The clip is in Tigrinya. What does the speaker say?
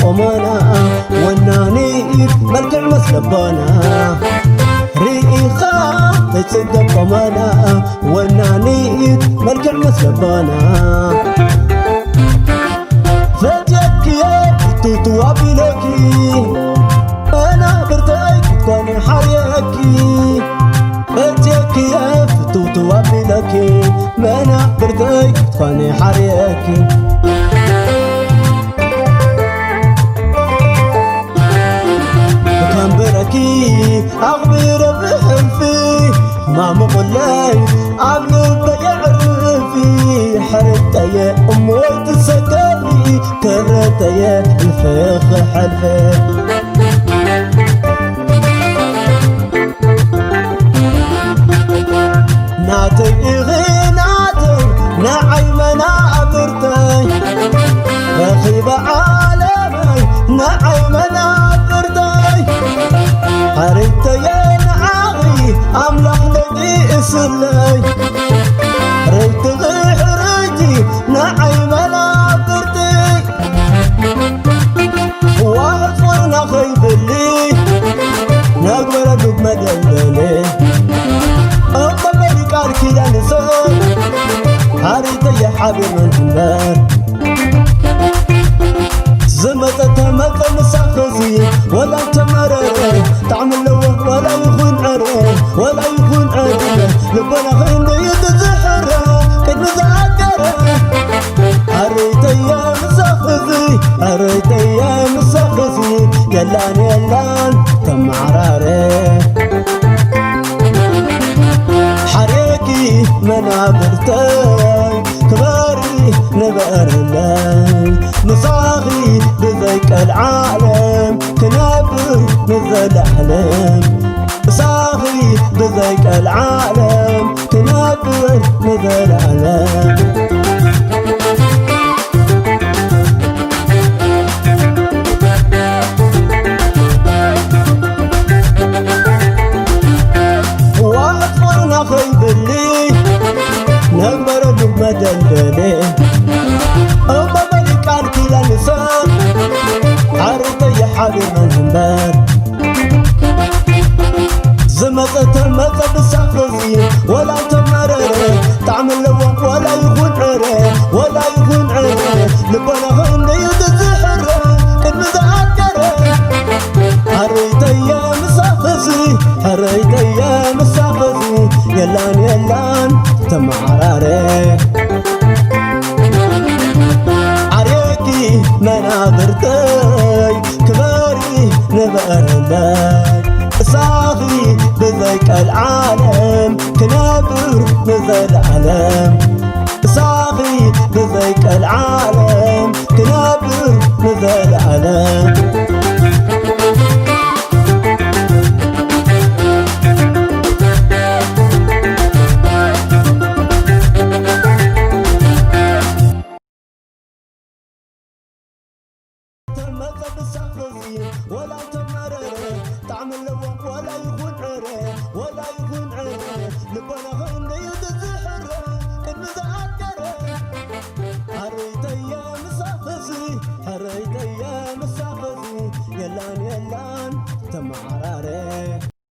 ቆመና ወናኒት መልክዕ መስለቦና ርኢኻ ተጽገብ ቆመና ወናኒት መልክዕ መስለቦና ፈትየክየ ክትዋቢለኪ መናብርተይ ክትኮኒ ሓርየኪ ፈትየክየ ፍትውትው ኣቢለኪ መናብርተይ ክትኾኒ ሓርየኪ ከንብረኪ ኣኽቢረ ብሕልፊ ማሙቕለይ ኣብ ልበይ ኣዕርፊ ሕርተየ እሞይ ትሰከፊ ክረተየ እልፊ ክሕልፊ ናተይ ኢኺ ናተይ ንዓይ መናብርተይ ረኺበ ዓለመይ ንዓይ መናብርተይ ሕርተየ ንዓኺ ኣምላኽ ለጊእስለይ ሕርትኺ ሕርይቲ ንዓይ መናብርተይ ዋሕጽርና ኸይብሊ ነግበረሉ መደልደሊ እቐበሊ ቃል ኪዳን ሰብ ሓሪተየ ሓቢርና ንሕበር ዝመጸ ተመጸ ምሳኽዚ ወላ እንተመረረ ጣዕሚ ኣለዎ ወላ ይኹን ዕረ ወላ ይኹን ዕረ ልቦና ኸይንደይት ዝሕረ ቅድሚ ዝኣገረ ኣረይተየ ምሳኽዚ ኣረይተየ ምሳኽዚ የላን የላን ተመዓራረ ሓርየኪ መናብርተይ ክበሪ ንበረለይ ምሳኺ ብዘይቀልዓለም ክነብር ንዘለዓለም ምሳኺ ብዘይቀልዓለም ክነብር ንዘለዓለም ዋሕጽርና ኸይብሊ ነግበረሉ መደልደሊ እቐበሊ ቃል ኪዳን ሰብ ሓርተየ ሓቢርና ንሕበር ዝመጸ ተመጸ ብሳኽዚ ወላ እንተመረረ ጣዕሚ ኣለዎ ወላ ይኹን ዕረ ወላ ይኹን ዕረ ልቦና ኸንደዩ ዝሕረ ቅድሚ ዝኣገረ ሕርይተየ ምሳኽዚ ሕርይተየ ምሳኽዚ የላን የላን ተመዓራረ ዓርየኪ መናብርተይ ክበሪ ንበረለይ እሳኺ ብዘይቀልዓለም ክነብር ንዘለዓለም እሳኺ ብዘይቀልዓለም ክነብር ንዘለዓለም